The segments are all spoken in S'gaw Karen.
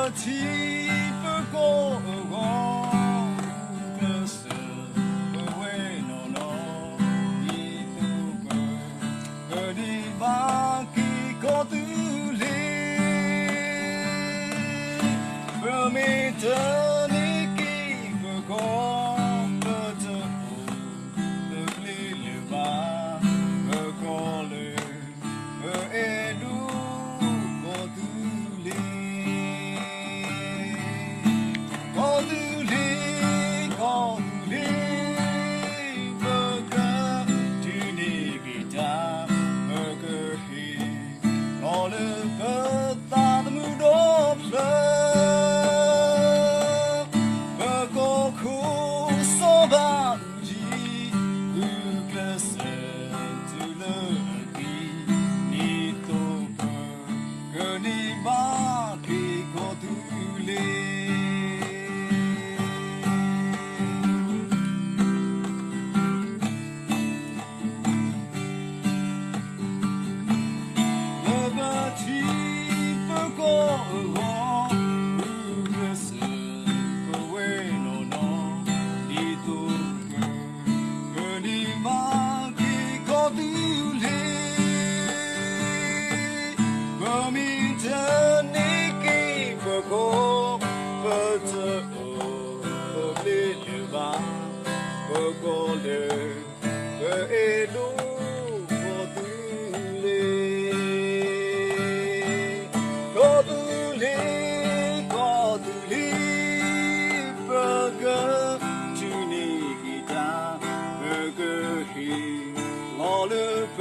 ထံပကီၢ်အဂီၢ် ဂုာ်ကျဲးစၢးပဝဲနီၢ်နီၢ် ဒ်သိးပ ကန့ၢ်ဘၣ်က့ၤကီၢ်သူလ့ၤ, ပမ့ၢ်တန့ၢ်က့ၤပကီၢ် ပတအိၣ်သဘျ့လၢၤဘၣ်, ပကီၢ်လၢ ပအဲၣ်ဒိးကီၢ်သူလ့ၤ ကီၢ်သူလ့ၤ, ကီၢ်သူလ့ၤ, ပကတုၤန့ၢ်က့ၤတၢ်, ပကဟ့ၣ်လီၤလၢပသးသမူဒီဖျၢၣ်, ပကီၢ်ခိၣ်စီၤဘးအူကၠံ ဂုာ်ကျဲးစၢးတုၤလၢအသံ, ဒ်သိးပ ကန့ၢ်ဘၣ်က့ၤကီၢ်သူလ့ၤ လၢပထံပကီၢ်အဂီၢ် ဂုာ်ကျဲးစၢးပဝဲနီၢ်နီၢ် ဒ်သိးပ ကန့ၢ်ဘၣ်က့ၤကီၢ်သူလ့ၤ, ပမ့ၢ်တန့ၢ်က့ၤပကီၢ် ပတအိၣ်သဘျ့လၢၤဘၣ်, ပကီၢ်လၢ ပအဲၣ်ဒိးကီၢ်သူလ့ၤ ကီၢ်သူလ့ၤ, ကီၢ်သူလ့ၤ, ပကတုၤန့ၢ်က့ၤတၢ်, ပကဟ့ၣ်လီၤလၢပ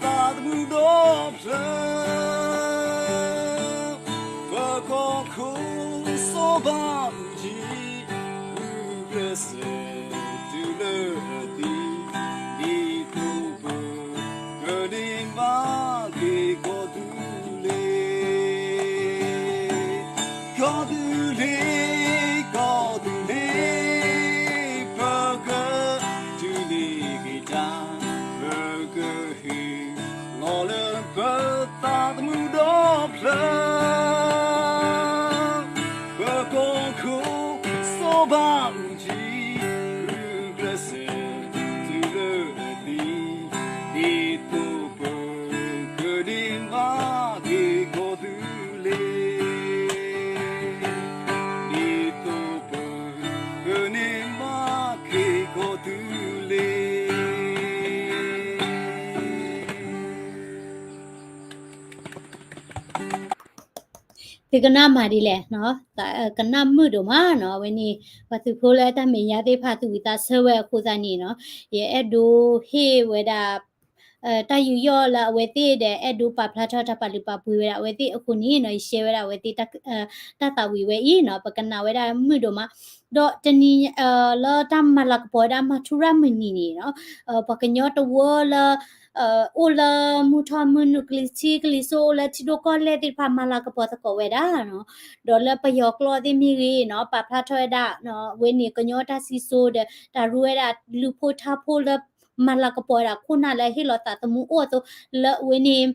သးသမူဒီဖျၢၣ်, ပကီၢ်ခိၣ်စီၤဘးအူကၠံ ဂုာ်ကျဲးစၢးတုၤလၢအသံ, ဒ်သိးပ ကန့ၢ်ဘၣ်က့ၤကီၢ်သူလ့ၤ, ကီၢ်သူလ့ၤ, ကီၢ်သူလ့ၤ, ပကတုၤန့ၢ်က့ၤတၢ်, ပကဟ့ၣ်လီၤလၢပသးသမူဒီဖျၢၣ်, ပကီၢ်ခိၣ်စီၤဘးအူကၠံ ဂုာ်ကျဲးစၢးတုၤလၢအသံ, ဒ်သိးပ ကန့ၢ်ဘၣ်က့ၤကီၢ်သူလ့ၤ, ဒ်သိးပ ကန့ၢ်ဘၣ်က့ၤကီၢ်သူလ့ၤ သုကနၣ်မၤဒ်လဲၣ်, ကနၣ်မုာ်ဒိၣ်မးနီၤ. အဝဲန့ၣ် ပှၤသုးဖိလၢတၢ်မဲာ်ညါသ့ၣ်တဖၣ်သူၣ်ဝံၣ်သးဆၢဝဲအဃိသတးန့ၣ်နီၤ, ယအဲၣ်ဒိးဟ့ၣ်ဝဲဒၣ် တၢ်ယူးယီၣ်လၢအဝဲသ့ၣ်ဒီး အဲၣ်ဒိးပာ်ဖျါထီၣ်တၢ်ပာ်လုၢ်ပာ်ပှ့ၤဝဲဒၣ်အဝဲသ့ၣ်အဃိန့ၣ်နီၤ, ယရှဲဝဲဒၣ်အဝဲသ့ၣ် တၢ်သးဝံၣ်ဝဲအံၤနီၤ, ပကနၣ်ဝဲဒၣ်မုာ်ဒိၣ်မး. ဒီးတနံၤ လၢတၢ်မၤလၤကပီၤဝဲဒၣ်မၤထူရၤမုၢ်နံၤန့ၣ်နီၤ, ပှၤကညီတဝၢလၢ အိၣ်လၢမုၢ်ထီၣ်မုၢ်နုာ်ကလံၤထံးကလံၤစိး အိၣ်လၢထံဒိၣ်ကီၢ်လဲၢ်သ့ၣ်တဖၣ် မၤလၤကပီၤသကိးဝဲဒၣ်နီၤ, ဒီးလၢပယီၤကျိာ်သ့ၣ်မ့ၢ်ဂ့ၤနီၤ, ပာ်ဖျါထီၣ်ဝဲဒၣ် အဝဲန့ၣ်ကညီတၢ်စံၣ်စိၤဒီး တၢ်ရူဝဲဒၣ်လုၢ်ဖိထါဖိလၢ မၤလၤကပီၤဝဲဒၣ်ခိၣ်နၢ်လၢဟ့ၣ်လီၤသးသမူအိၣ်အသိး လၢအဝဲန့ၣ်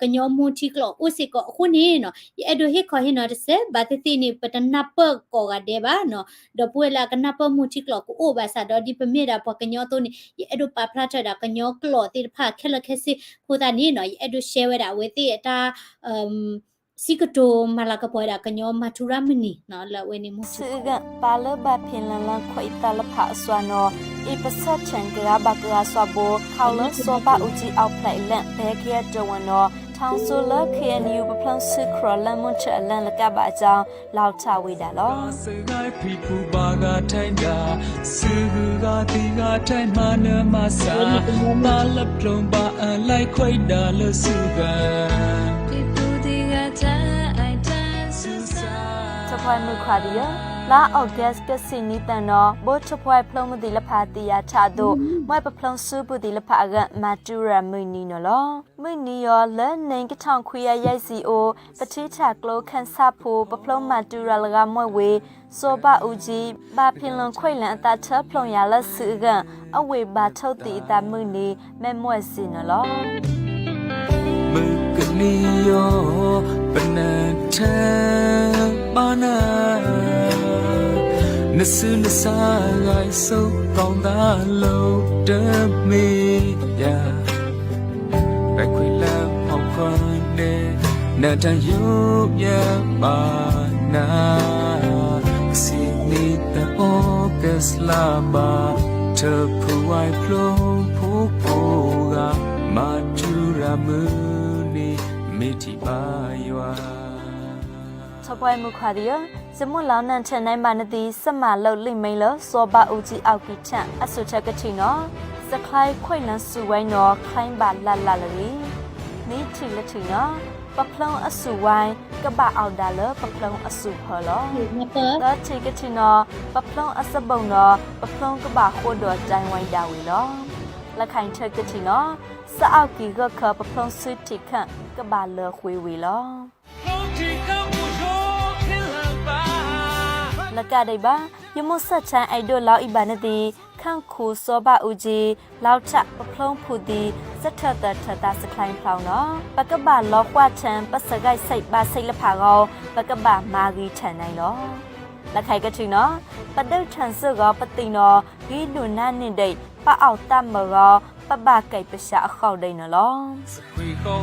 ကညီမူထံကျိာ်အိၣ်စ့ၢ်ကီးအဃိန့ၣ်နီၤ, ယအဲၣ်ဒိးဟ့ၣ်ခီဟ့ၣ်နီၤတစဲး ဘၣ်သ့ၣ်သ့ၣ်န့ၣ် ပတနၢ်ပၢၢ်ကိးဂၤဒဲးဘၣ်နီၤ, ဒီးပဝဲလၢအကနၢ်ပၢၢ်မူထံကျိာ်ကအိၣ်ဘၣ်ဆၣ်ဒီး ဒ်ပမ့ၢ်ဒၣ်ပှၤကညီအသိးန့ၣ် ယအဲၣ်ဒိးပာ်ဖျါထီၣ်ဒၣ်ကညီကျိာ်သ့ၣ်တဖၣ်ခဲလၢာ်ခဲဆ့အဃိသတးန့ၣ်နီၤ, ယအဲၣ်ဒိးရှဲဝဲဒၣ်အဝဲသ့ၣ်အတၢ် စံးကတိၤမၤလၤကပီၤဝဲဒၣ်ကညီမၤထူရၤမုၢ်နံၤနီၤ လၢအဝဲန့ၣ်မူထံကျိာ် ဆူအဂၢၢ် ပာ်လၢဘၣ်ဖံးလၢ်လၢခွဲးအံၤသးလၢဖးအစွၤနီၤ, အ့ပဆၢၣ်ထၢၣ်ကဂၤဘၣ်ကဂၤစွၤဘိ, ခီလၢစီၤဘးအူကၠံအီၣ်ဖျဲၣ်အလၢၢ် ပဲခဲအတဝီၤနီၤ, ထီၣ်စိလၢ ခ့ၣ်အဲၣ်ယူၣ် ပဖျီဆူခရီၣ်လၢမုၢ်ထၢၣ်အလၢၢ်လၢကးဘၣ်အကၠီ လီၤထးဝံၤဒၣ်လီၤ. စဂၤဖံးဖုးဘၣ်ဂၤထဲဒၣ်, စဂၤသံဂၤထဲမၤနၢၤမၤစၢ်, ဘၣ်လၢပျိာ်ဘၣ်အလဲၤခွဲးဒၣ်လၢစဂၤ ထီၣ်ဖှီၣ်မုၢ်ခွါတယၢၢ်, လါအီကူးကဆံးနံၤသၢနီၤ, ဘိထီၣ်ဖှီၣ်ဖျိမုၢ်သံၣ်လၢဖးသံယၤထးအသိး, မ့ၢ်ပဖျီဆူပူၤသံၣ်လၢဖးအဂၤ မၤတူၢ်ရၤမုၢ်နံၤနီၤလီၤ. မုၢ်နံၤယီၤလၢနံၣ်ကထီၣ်ခွံကယၤယဲၢ်ဆံအိၣ်, ပထံထၣ်ကျိခၣ်ဆၣ်ဖိ ပဖျီမၤတူၢ်ရၤလၢဂၤမ့ၢ်ဝဲ စီၤဘးအူကၠံ ဘၣ်ဖံးလၢခွဲးလၢအသးထၢဖျိညါလၢစဂၤ အဝ့ၢ်ဘါထီၣ်သံအသးမုၢ်နံၤ မ့ၢ်မ့ၢ်စ့ၢ်နီၤလီၤ. မုၢ်ကနံၤယီၤ ပနၢ်ထၢၣ် နစုနဆါဂၤအံၤ စိကီၤသးလီၤတမ့ၢ်ယၤ, ပခွဲးလၢဖီခွါန့ၣ် နတၢ်ယိယဲဘၣ်နၤ, ကစံးနံၤတၢ်အီကစၢ်လၢဘၣ်, ထၢဖုဝဲဖျိဖိကိးဂၤ, မၤထူရၤမုၢ်နံၤ မ့ၢ်ထံၣ်ဘၣ်ယွၤ ထီၣ်ပှဲမုၣ်ခွါသ့ၣ်ဧၢ, ယမုၢ်လီၤနၢ်ထၢၣ်နၢမၤနသံ စမၤလိလံာ်မဲလၢ စီၤဘးအူကၠံအီၣ်ကံၢ်ထၢၣ် အစိၣ်ထၢၣ်ကထံၣ်နီၤ, စခါခွဲးလၢစုဝဲနီၤ ချ့ဘၣ်လၢ်လၢ်လၢအဂ့ၤ, နံၣ်ထံၣ်လၢထံၣ်နီၤ, ပဖျိအစုဝဲ ကဘၣ်အီၣ်ဒၣ်လၢပဖျိအစုဖၢလီၤ. သၢထံၣ်ကထံၣ်နီၤ, ပဖျိအစဘိၣ်နီၤ ပဖျိကဘၣ်ဃိဒီးတၢ်ဝဲဒၣ်ဝံၤလီၤ. လၢခါအံၤထၢၣ်ကထံၣ်နီၤ, စအီၣ်ကံၢ်ဂၢၢ်ခၢၣ် ပဖျိစုထံၣ်ခၢၣ် ကဘၣ်လၢဃ့ဝံၤလီၤ. လၢကဒံးဘၣ်, ယမိၢ်ဆၣ်ထၢၣ်အဲၣ်ဒိးလီအံၤဘၣ်နသ့ၣ်, ခၣ်ခူၣ်စီၤဘးအူကၠံ လီၤထၢၣ်ပဖျိဖုးသံ စထၢၣ်သၢထၢၣ်သးစခါဖျါနီၤ, ပကဘၣ်လီၤကွၢ်ထၢၣ် ပစဂဲးဆံးဘၣ်ဆံးလၢဖးဂီၤ, ပကဘၣ်မၤဂ့ၤထၢၣ်နၤလီၤ. လၢခါအံၤကထံၣ်နီၤ, ပဒုးထၢၣ်စ့ၢ်ကီးပသံၣ်နီၤ, ဂ့ၤဒိၣ်နါန့ၢ်ဒံး ပအီၣ်သးမုာ်ဂီၤ, ပဘၣ်ကဲပစၢအဃိဒံးန့ၣ်လီၤ. ခွဲးဃီဂၤ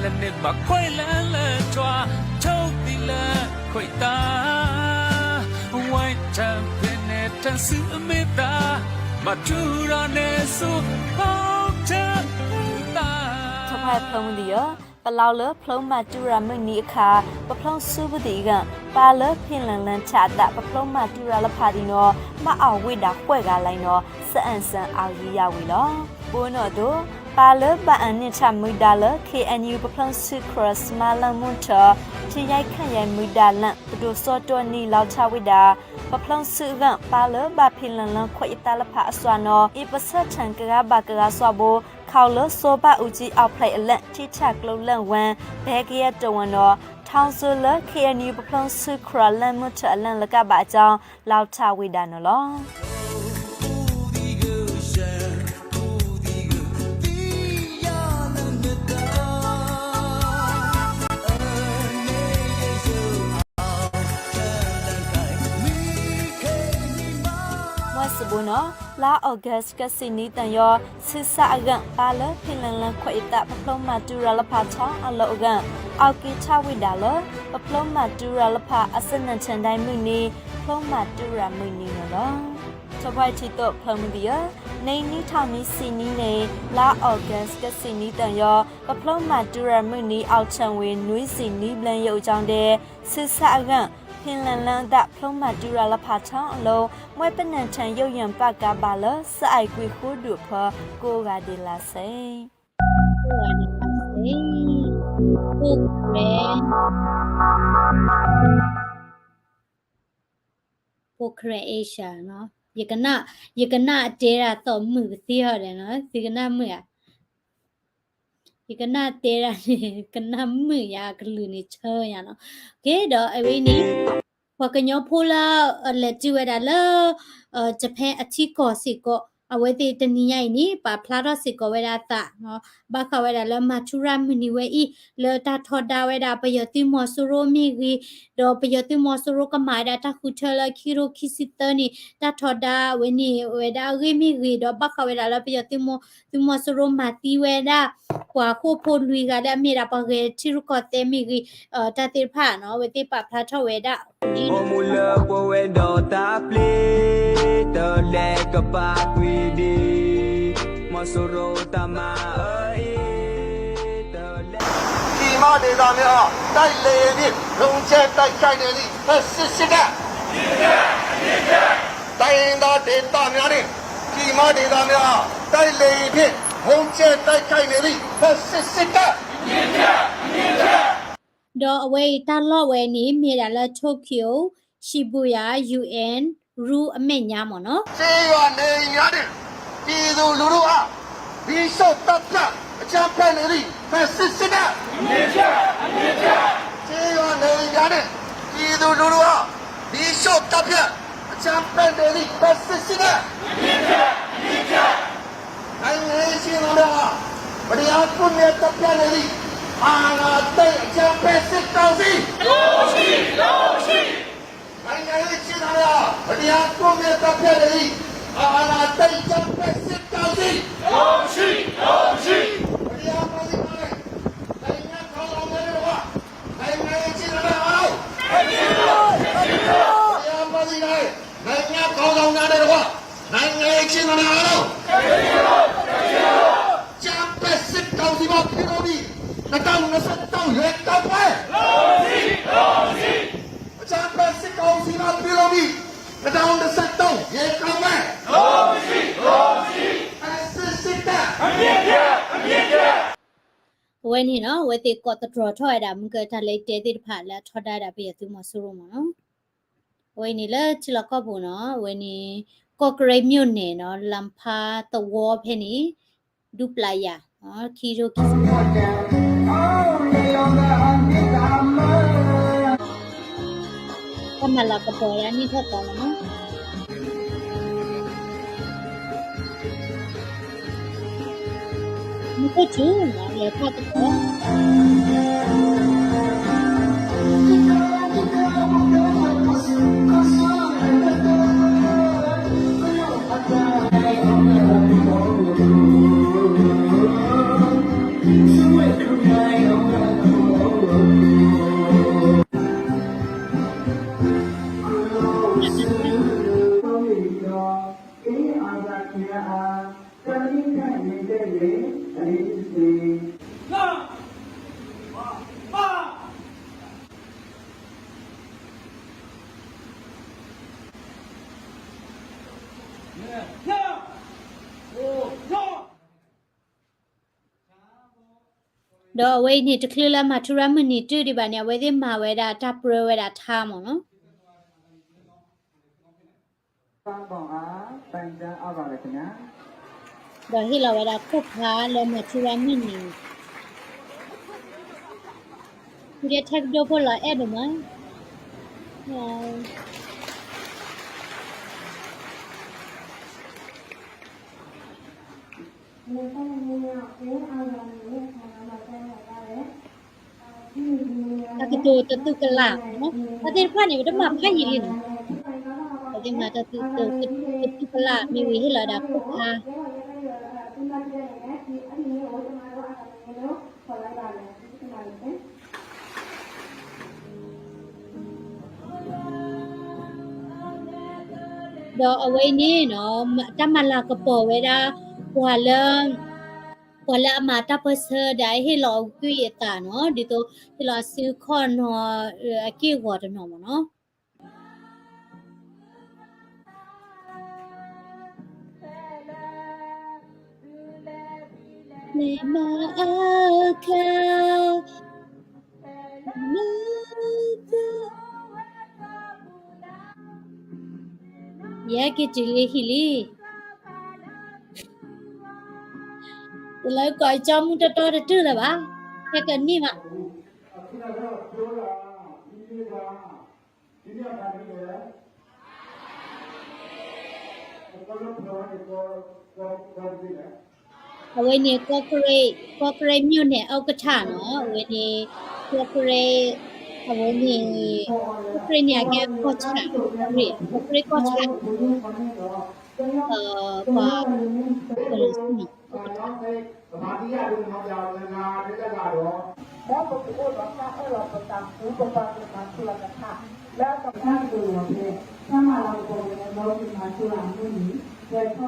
လၢန့ၣ်ဘၣ်ခွဲးလၢလၢထွါ, ထိၣ်သံလၢခွဲးသး, ဝဲတၢ်ဖဲန့ၣ်တၢ်စုအမ့ၢ်သး, မၤထူရၤန့ၣ်ဆူဖီတၢ်သး ထီၣ်ဖဲဖျိမုၢ်သ့ၣ်ဧၢ, ပလီၤလၢဖျိမၤထူရၤမုၢ်နံၤအခါ, ပဖျိစုပသံၣ်အဂၢၢ်, ပၢ်လၢဖံလၢၣ်လၢထးအသး ပဖျိမၤထူရၤလၢဖးသံၣ်နီၤ, ဘၣ်အီၣ်ဝဲဒၣ်ဃဲၣ်ဂၤလံနီၤ, စအၣ်စၣ်အါဂံၢ်ယါဝံၤလီၤ. ဘိနီၣ်အသိး, ပၢ်လၢဘၣ်အၢၣ်န့ၢ်ထၢၣ်မူဒါလၢ ခ့ၣ်အဲၣ်ယူၣ် ပဖျိစုခရၢၣ် စမါလၢမူထၢၣ် ထံယဲၢ်ခၣ်ယဲၢ်မူဒါလၢ ပဒိၣ်စီၤတီနံၤလီၤထါဝဲဒၣ်, ပဖျိစုအဂၢၢ် ပၢ်လၢဘၣ်ဖံလၢၣ်လၢခွဲးအသးလၢဖးအစွၢ်နီၤ, အ့ပဆၢထၢၣ်ကရၤဘၣ်ကရၤစီၤဘိ ခီလၢစီၤဘးအူကၠံအီၣ်ဖျဲၣ်အလၢၢ် ထံထၣ်ကျိလၢၢ်ဝၢ ဘဲကယဲၢ်တဝီၤနီၤ, ထီၣ်စၢၤလၢ ခ့ၣ်အဲၣ်ယူၣ် ပဖျိစုခရၢၣ်လၢမူထၢၣ်အလၢၢ်လၢကဘၣ်အကၠီ လီၤထါဝဲဒၣ်န့ၣ်လီၤ. မွဲစဘိနီၤ, လါအီကူးကစံၣ်နံၤသၢၣ်ယီၤ, ဆူစးအဂၢၢ် ပၢ်လၢဖံလၢၣ်လၢခွဲးအသး ပဖျိမၤထူရၤလၢဖးထီအလီၢ်အဂၢၢ်, အီၣ်က့ၤထီၣ်ဝဲဒၣ်လၢ ပဖျိမၤထူရၤလၢဖးအစနၢၣ်ထၢၣ်ဒဲမုၢ်နံၤ, ဖျိမၤထူရၤမုၢ်နံၤန့ၣ်လီၤ. ထီၣ်ပှဲထံသိးဖျိမုၢ်သ့ၣ်ဧၢ, နံၤနံၤထီၣ်မံဆံးနံၤန့ၣ် လါအီကူးကစံၣ်နံၤသၢၣ်ယီၤ, ပဖျိမၤထူရၤမုၢ်နံၤ အီၣ်ထၢၣ်ဝံၤ နွံဆံနွံဘျဲၣ်ယဲၢ်အိၣ်ကၠီဒဲး, ဆူစးအဂၢၢ် ဖံလၢၣ်လၢအသးဖျိမၤထူရၤလၢဖးထီအလီၢ်, မွဲပနၢၣ်ထၢၣ်ယိယဲၢ်ပာ်ကၤဘၣ်လၢ စးအဲၣ်ကွံာ်ဃုဒူၣ်အဖၢ ကိးဂၤဒဲးလၢ်ဆ့ ဖိၣ်ခရံာ် Asia နီၤ, ယကနၣ်, ယကနၣ်အတဲဒၣ်သီၣ်မုာ်ကသ့ဟီၣ်ဒီးနီၤ, သုကနၣ်မုာ်ဧါ, ယကနၣ်တဲဒၣ်န့ၣ် ကနၣ်မုာ်ယါ ကလုၢ်န့ၣ်ဆၢယါနီၤ, ကဲဒီးအဝဲန့ၣ် ပှၤကညီဖိလၢ လဲၤတုၤဝဲဒၣ်လၢ Japan အထံကီၢ်စ့ၢ်ကီး အဝဲသ့ၣ်တနံၤညါအံၤန့ၣ် ပာ်ဖျါထီၣ်စ့ၢ်ကီးဝဲဒၣ်အသး ဘၣ်ဃးဝဲဒၣ်လၢမၤထူရၤမုၢ်နံၤဝဲအံၤ လၢတၢ်ထီဒါဝဲဒၣ်ပယီၤသုးမီၤစိရိၤမ့ၢ်ဂ့ၤ, ဒီးပယီၤသုးမီၤစိရိၤကမၤဝဲဒၣ်တၢ်ဃုထၢလၢခံကထိခံဆံသၢနံၣ် တၢ်ထီဒါဝဲန့ၣ်ဝဲဒၣ်အဂ့ၢ်မ့ၢ်ဂ့ၤ, ဒီးဘၣ်ဃးဝဲဒၣ်လၢပယီၤသုးမီၤ, သုးမီၤစိရိၤမၤသံဝဲဒၣ် ပှၤဃိာ်ဖိလွံၢ်ဂၤလၢအမ့ၢ်ဒၣ်ပှၤဂဲၤထံရူၢ်ကီၢ်သဲးမ့ၢ်ဂ့ၤ, တၢ်သ့ၣ်တဖၣ်နီၤ အဝဲသ့ၣ်ပာ်ဖျါထီၣ်ဝဲဒၣ် အိၣ်မူလၢပဝဲဒီးတၢ်ပျ့ၤ တလဲၤကပာ်ကွံာ်ဒံး မီၤစိရိၤတၢ်မၤအၢအ့ တလဲၤ ဒီမါဒ့းသးမ့ၢ်အီၤ တိုက်လေယာဉ်ဖြင့် ဗုံးကြဲတိုက်ခိုက်နေသည့် ဖက်ဆစ်စစ်တပ် တိုင်းရင်းသားဒေသများနှင့် ပြည်မဒေသများအား တိုက်လေယာဉ်ဖြင့် ဗုံးကြဲတိုက်ခိုက်နေသည့် ဖက်ဆစ်စစ်တပ် ဒီးအဝဲအံၤတၢ်လီၢ်ဝဲန့ၣ် မ့ၢ်ဒၣ်လၢ Tokyo Shibuya ယူႇအဵၣ် ရူးအမဲာ်ညါမ့ၢ်နီၤ ကျေးရွာနေအိမ်များနှင့် ပြည်သူလူထုအား မီးရှို့သတ်ဖြတ် အကြမ်းဖက်နေသည့် ဖက်ဆစ်စစ်တပ် ကျေးရွာနေအိမ်များနှင့် ပြည်သူလူထုအား မီးရှို့သတ်ဖြတ် အကြမ်းဖက်နေသည့် ဖက်ဆစ်စစ်တပ် နိုင်ငံရေးအကျဉ်းသားများအား မတရားကွပ်မျက်သတ်ဖြတ်နေသည့် အာဏာသိမ်းအကြမ်းဖက်စစ်ကောင်စီ နိုင်ငံရေးအကျဉ်းသားများအား မ တရားကွပ်မျက်သတ်ဖြတ်နေပြီ။ အာဏာသိမ်းအကြမ်းဖက်စစ်ကောင်စီ။ လုံးရှိ လုံးရှိ။ မတရားဖမ်းဆီးထားတဲ့ နိုင်ငံခေါင်းဆောင်များနဲ့တကွ နိုင်ငံရေးအကျဉ်းသားများအားလုံး မတရားဖမ်းဆီးထားတဲ့ နိုင်ငံခေါင်းဆောင်များနဲ့တကွ နိုင်ငံရေးအကျဉ်းသားများအားလုံး အကြမ်းဖက်စစ်ကောင်စီမှ ပြုလုပ်မည့် နှစ်ထောင့်နှစ်ဆယ့်သုံး ရွေးကောက်ပွဲ အကြမ်းဖက်စစ်ကောင်စီမှ ပြုလုပ်မည့် နှစ်ထောင့်နှစ်ဆယ့်သုံး ရွေးကောက်ပွဲ ဖက်ဆစ်စစ်တပ် အဝဲန့ၣ်နီၤ အဝဲသ့ၣ်ကိးသတြီၤထီၣ်ဝဲဒၣ် မုၢ်ကတၢၢ်လၢတဲသ့ၣ်တဖၣ်လၢအထီဒါဒၣ်ပယီၤသုးမီၤစိရိၤမ့ၢ်နီၤ. အဝဲန့ၣ်လၢထံလီၢ်ကီၢ်ပူၤနီၤ အဝဲန့ၣ် ကီၢ်ကရ့ၣ်မြို့နယ်နီၤ လမ်းဖးသဝီဖဲန့ၣ် ဒူပျာ်ယာ် ခံကထိခံဆံ တၢ်မၤလၤကပီၤဝဲဒၣ်နံၣ်ထီၣ်သီလီၤနီၤ. မူခိၣ်စူၤနီၤ လဲၤထီၣ်သကိး ဒီးအဝဲအံၤန့ၣ် တချုးလၢမၤထူရၤမုၢ်နံၤတုၤဒံးဘၣ်န့ၣ် အဝဲသ့ၣ်မၤဝဲဒၣ်တၢ်ပြၢဝဲဒၣ်ထါမ့ၢ်နီၤ. ဒီးဟ့ၣ်လီၤဝဲဒၣ်ခိၣ်ဖျါလၢမၤထူရၤမုၢ်နံၤန့ၣ် ဖုဒဲထဲကဒိဖိလီၤအဲၣ်ဒိၣ်မး တၢ်ကတိၤတသူကလးနီၤ တၢ်သ့ၣ်တဖၣ်န့ၣ် ပတမၤဖးယံာ်လံနီၤ ပသ့ၣ်မၤတၢ်ကတိၤတသူကလး မ့ၢ်ဝံၤဟ့ၣ်လီၤဝဲဒၣ်ခိၣ်ဖျါ ဒီးအဝဲအံၤန့ၣ်နီၤ တၢ်မၤလၤကပီၤဝဲဒၣ် ပှၤလၢ ပှၤလၢအမၤတၢ်ပၢၢ်ဆၢဒီးဟ့ၣ်လီၤအသွံၣ်အသးနီၤ ဒ်သိးဟ့ၣ်လီၤအစုအခီၣ်နီၤ အက့ၢ်အဂီၤတနီၤမ့ၢ်နီၤ မ့ၢ်မၤအခါ မ့ၢ် ယဟဲက့ၤတုၤလၢဟံၣ်လံ တလၢကိးကၠီမူတီတီတတုၤလၢၤဘၣ် ဟဲကနံၣ်မး အဝဲန့ၣ် ကီၢ်ကရ့ၣ် ကီၢ်ကရ့ၣ်မြို့နယ် ဥက္ကဋ္ဌ နီၤ အဝဲန့ၣ် ကီၢ်ကရ့ၣ် အဝဲန့ၣ် ကီၢ်ကရ့ၣ်န့ၣ် အကဲကီၢ်ဆၣ် ကီၢ်ကရ့ၣ် ကီၢ်ကရ့ၣ်ကီၢ်ဆၣ် ပှၤ ပှၤလီၤဆူၣ်န့ၣ် ဥက္ကဋ္ဌ ဒီးပကအိၣ်ဒီးတၢ်အၢၣ်လီၤပသးဃုပပှၤကလုာ်မၤထူရၤကထါ လၢတၢ်ကတိၤလီၤဖဲ တၢ်မၤလၤကပီၤဝဲလၢ လီၤက့ၤမၤထူရၤမုၢ်နံၤ ပှဲၤထီၣ်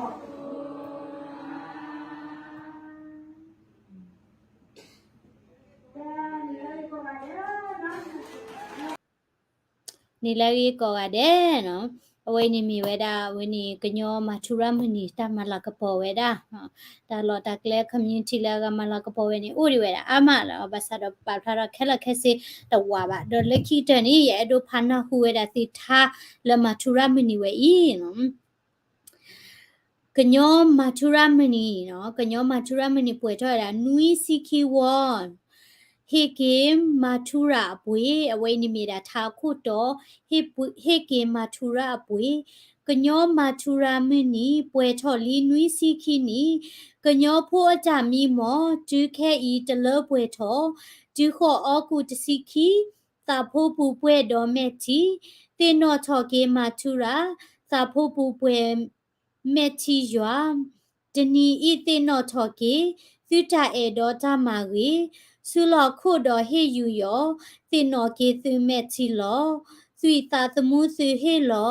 န့ၣ်လၢအဂ့ၤကိးဂၤဒဲးနီၤ, အဝဲအံၤန့ၣ်မ့ၢ်ဝဲဒၣ် အဝဲန့ၣ် ကညီမၤထူရၤမုၢ်နံၤ တၢ်မၤလၤကပီၤဝဲဒၣ်, တၢ်လီၢ်တၢ်ကျဲ community လၢအဂၤမၤလၤကပီၤဝဲန့ၣ် အိၣ်ဒံးဝဲဒၣ်အါမးလီၤ. ဘၣ်ဆၣ်ဒီးပာ်ဖျါထီၣ်ခဲလၢာ်ခဲဆ့တဝးဘၣ်. ဒီးလၢခံကတၢၢ်န့ၣ် ယအဲၣ်ဒိးဖးနၢ်ဟူဝဲဒၣ်သ့ၣ်ထါလၢမၤထူရၤမုၢ်နံၤဝဲအံၤနီၤ. ကညီမၤထူရၤမုၢ်နံၤ, ကညီမၤထူရၤမုၢ်နံၤ ပှဲၤထီၣ်ဝဲဒၣ် နွံဆံခံဝီ, ဟ့ၣ်က့ၤမၤထူရၤအပှ့ၤ, အဝဲအံၤန့ၣ်မ့ၢ်ဒၣ်ထါအခိၣ်တီ, ဟ့ၣ်က့ၤမၤထူရၤအပှ့ၤ, ကညီမၤထူရၤမုၢ်နံၤ ပှဲၤထီၣ်လံနွံဆံခံနံၣ်, ကညီဖိအတၢ်မံမီၢ် တုၤခဲအံၤတလၢပှဲၤထီၣ်, တုၤဃီၤအီကူးတဆံခံ, သးဖိပူၤပှဲၤဒီးမဲာ်ထံ, သ့ၣ်နီၣ်ထီၣ်က့ၤမၤထူရၤ, သးဖိပူၤပှဲၤမဲာ်ထံယွၤ, တနံၤအံၤသ့ၣ်နီၣ်ထီၣ်က့ၤ သုတၢ်အဲၣ်ဒီးတၢ်မၤဂ့ၤ, ဆူလီၢ်ခိၣ်ဒီးဟ့ၣ်ယူာ်ယီၢ်, သ့ၣ်နီၣ်က့ၤသုမဲာ်ထံလီၤ. သွံၣ်သးသမူသုဟ့ၣ်လီၤ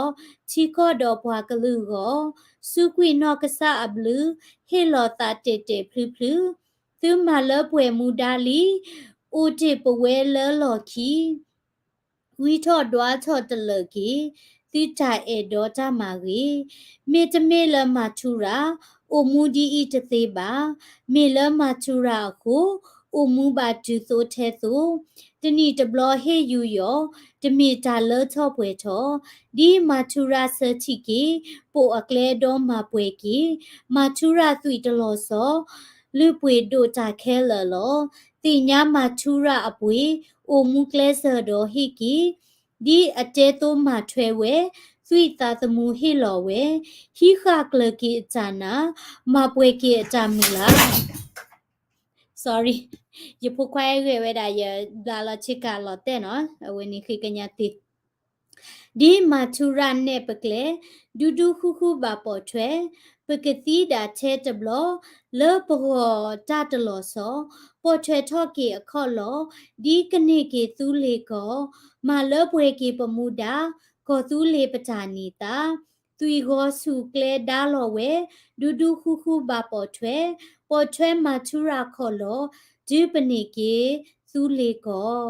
ထံကီၢ်ဒီးပှၤကလုာ်အဂီၢ်, စူးကွံာ်နီၢ်ကစၢ်အဘျုး, ဟ့ၣ်လီၤသးတဲာ်တဲာ်ဖျုဖျု, သုမၤလၢပှဲၤမူဒါလံ, အိၣ်တ့ၢ်ပဝဲလၢလီၢ်ခံ ဝံထီၣ်ဒွးထီၣ်တလၢာ်က့ၤ သုတၢ်အဲၣ်ဒီးတၢ်မၤဂ့ၤ, မ့တမ့ၢ်လၢမၤထူရၤ အိၣ်မူဒ်အံၤတသ့ဘၣ်. မ့ၢ်လၢမၤထူရၤအဃိ အိၣ်မူဘၣ်တုၤသိးထဲသိး, တနံၣ်တဘျီဟ့ၣ်ယူာ်ယီၢ်, တမ့ၢ်တၢ်လၢထီၣ်ပှဲၤထီၣ်, ဒ်မၤထူရၤဆၢထံၣ်က့ၤ ပိာ်အကျဲဒီးမၤပှဲၤက့ၤ, မၤထူရၤသွံၣ်တလီၤစီၤ လုၢ်ပှ့ၤဒိၣ်တၢ်ခဲလၢာ်လီၤ. သ့ၣ်ညါမၤထူရၤအပှ့ၤ အိၣ်မူကျဲစၢၤဒီးဟ့ၣ်က့ၤ, ဒ်အတဲသိးမၤထွဲဝဲ, သွံၣ်သးသမူဟ့ၣ်လီၤဝဲ, ဟံးဃာ်ကျၢၤက့ၤအတၢ်နာ်, မၤပှဲၤက့ၤအတၢ်မုၢ်လၢ် sorry, ယဖိခွါအဲၣ်ဂဲၤဝဲဒၣ် ယဘျါလီၤဆ့ကၤလီၤတဲာ်နီၤ, အဝဲန့ၣ်ဃ့ကညးသ့ ဒ်မၤထူရၤနဲၣ်ပကျဲ, ဒူဒူဃူဃူဘၣ်ပိာ်ထွဲ, ပကသံဒၣ်ထဲတဘျီ, လၢပဂီၢ်တၢ်တလီၤဆီ, ပိာ်ထွဲထီၣ်က့ၤအခီၣ်လီၢ်, ဒ်ကန့ၢ်က့ၤသူလ့ၤကီၢ်, မၤလၢပှဲၤက့ၤပမူဒါ, ကီၢ်သူလ့ၤပတၢ်န့ၢ်သါ, သွံၣ်ဂီၤဆူၣ်ကျဲဒါလီၤဝဲ, ဒူဒူဃူဃူဘၣ်ပိာ်ထွဲ, ပိာ်ထွဲမၤထူရၤခီၣ်လီၢ်, တုၤပန့ၢ်က့ၤသူလ့ၤကီၢ်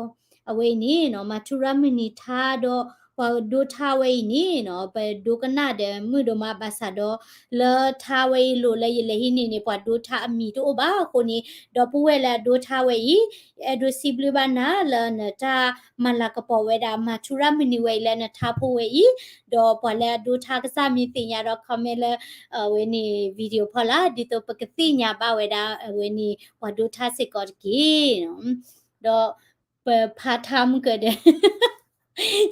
အဝဲအံၤန့ၣ်နီၤ မၤထူရၤမုၢ်နံၤထါဒီး ပှၤဒိထါဝဲအံၤန့ၣ်နီၤ ပဒိကနၣ်ဒီးမုာ်ဒိၣ်မးဘၣ်ဆၣ်ဒီး လၢထါဝဲအံၤလိၣ်လၢယလဲၤဟံးန့ၢ်န့ၣ် ပှၤဒိထါအမံၤတအိၣ်ဘၣ်အဃိန့ၣ် ဒီပုၢ်ဝဲၢ်လၢအဒိထါဝဲအံၤ ယအဲၣ်ဒိးစံးဘျုးဘၣ်နၤလၢနတၢ်မၤလၤကပီၤဝဲဒၣ် မၤထူရၤမုၢ်နံၤဝဲအံၤလၢနထါဖိဝဲအံၤ ဒီးပှၤလၢအဒိထါကစၢ်မ့ၢ်သ့ၣ်ညါဒီး comment လၢ အဝဲန့ၣ် video ဖီလာ် ဒ်သိးပကသ့ၣ်ညါဘၣ်ဝဲဒၣ် အဝဲန့ၣ် ပှၤဒိထါစ့ၢ်ကီးတက့ၢ်. ဒီး ပဖးထါမုၢ်ကၢၢ်ဒီး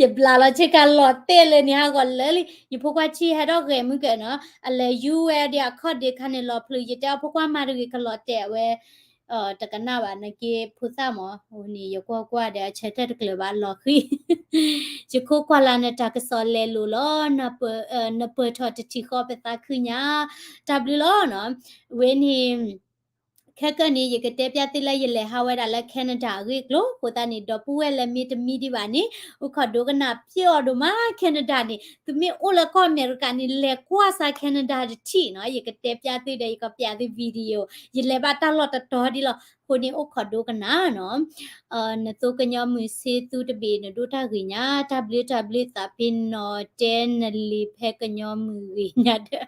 ယဘျါလီၤဆ့ကၤလီၤတဲာ်လၢန့ၣ်ဟးဂီၤလၢာ်လံ ယဖိခွါဆံဟဲထီၣ်ဂဲၤမုၢ်ကၢၢ်နီၤ အလဲၤယူၤဝဲဒၣ်အခီၣ်ဒ့ခါန့ၣ်လီၤဖျုး ယတဲအီၤဖိခွါမၤတဂ့ၤကလီၤတဲာ်အဝဲ တကနၣ်ဘၣ်နက့ဖိသၣ်မး အဃိန့ၣ် ယကွၢ်ကွၢ်ဒီးအဆၢထၢၣ်တကျၢၤဘၣ်လီၤဃံၤ ယခိၣ်ကွၢ်လၢနတၢ်ကစီၣ်လဲၤလိာ်လီၤ နပၢၢ်ထီၣ်တထံၣ်ဃီပသးခုညါ တၢ်ဘျုးလီၤနီၤ ဝဲန့ၣ် ခဲကနံၣ် ယကတဲပျၢ်သုလၢယလဲၤဟးဝဲဒၣ်လၢ Canada အဂ့ၢ်အကျိၤ အဃိသတးန့ၣ် ဒီပုၢ်ဝဲၢ်လၢမ့ၢ်တမံဒံးဘၣ်န့ၣ် အိၣ်ခိးဒိကနၣ်ပျဲအီၤဒိၣ်မး Canada န့ၣ် သုမ့ၢ်အိၣ်လၢကီၢ်အမဲရကၤန့ၣ် လဲၤကွၢ်စၢ် Canada တထံၣ်နီၤ ယကတဲပျၢ်သုဒီး ယကပျးသု video ယလဲၤဘၣ်တၢ်လီၢ်တတီၤဒ်လီၤ အဃိန့ၣ်အိၣ်ခိးဒိကနၣ်နီၤ နသိကညီမုၢ်ဆ့သူတဘ့ၣ် နဒိတၢ်ဂ့ၤညါ တၢ်ဘျုးတၢ်ဘျုးသးပ့ၤနီၣ် တဲနလံၤဖဲကညီမုၢ်ဂ့ၤညါဒီး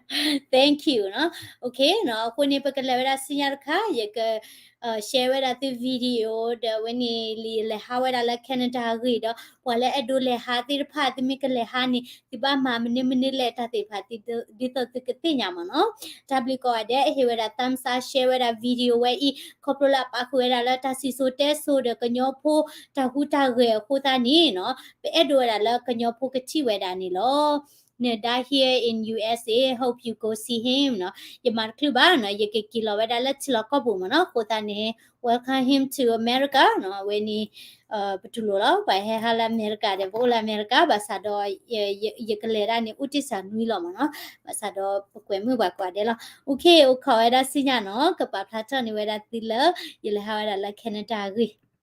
thank you နီၤ အဃိန့ၣ် ပကလဲၤဝဲဒၣ်ဆူညါတခါ ယက share ဝဲဒၣ်သု video ဒီးဝဲန့ၣ် လံာ်လဲၤဟးဝဲဒၣ်လၢ Canada အဂ့ၢ်ဒီး ပှၤလၢအဲၣ်ဒိးလဲၤဟးသ့ၣ်တဖၣ် သုမ့ၢ်ကလဲၤဟးန့ၣ် သုဘၣ်မၤမနုၤမနုၤလဲၣ်တၢ်သ့ၣ်တဖၣ် ဒ်သိးသုကသ့ၣ်ညါမးနီၤ တၢ်ဘျုးကိးဂၤဒဲး ဟ့ၣ်ဝဲဒၣ် thumbs up share ဝဲဒၣ် video ဝဲအံၤ ခီဖျိလၢအပာ်ဃုာ်ဝဲဒၣ်လၢတၢ်စံၣ်စိၤတဲစိၤဒီးကညီဖိတၢ်ဟူးတၢ်ဂဲၤအဃိသတးန့ၣ်နီၤ ပအဲၣ်ဒိးဝဲဒၣ်လၢကညီဖိကထံၣ်ဝဲဒၣ်န့ၣ်လီၤ နဒါ here in U S A, hope you go see him နီၤ ယမၤတချုးဘၣ်နီၤ ယကက့ၤလီၤဝဲဒၣ်လၢထံလီၢ်ကီၢ်ပူၤမးနီၤ အဃိသတးန့ၣ် welcome him to America နီၤ အဝဲန့ၣ် ပတူၢ်လိာ်လီၤ ပှၤဟဲဟးလၢအမဲရကၤဒီး ပအိၣ်လၢအမဲရကၤ ဘၣ်ဆၣ်ဒီး ယကလဲၤဒၣ်န့ၣ် အိၣ်တ့ၢ်စၢ်နွံလီၤမးနီၤ ဘၣ်ဆၣ်ဒီးပကွဲးမုာ်ပှၤကိးဂၤဒဲးလီၤ okay အိၣ်ခိးဝဲဒၣ်ဆူညါနီၤ ကပာ်ဖျါထီၣ်န့ၢ်ဝဲဒၣ်သုလၢ ယလဲၤဟးဝဲဒၣ်လၢ Canada အဂ့ၢ်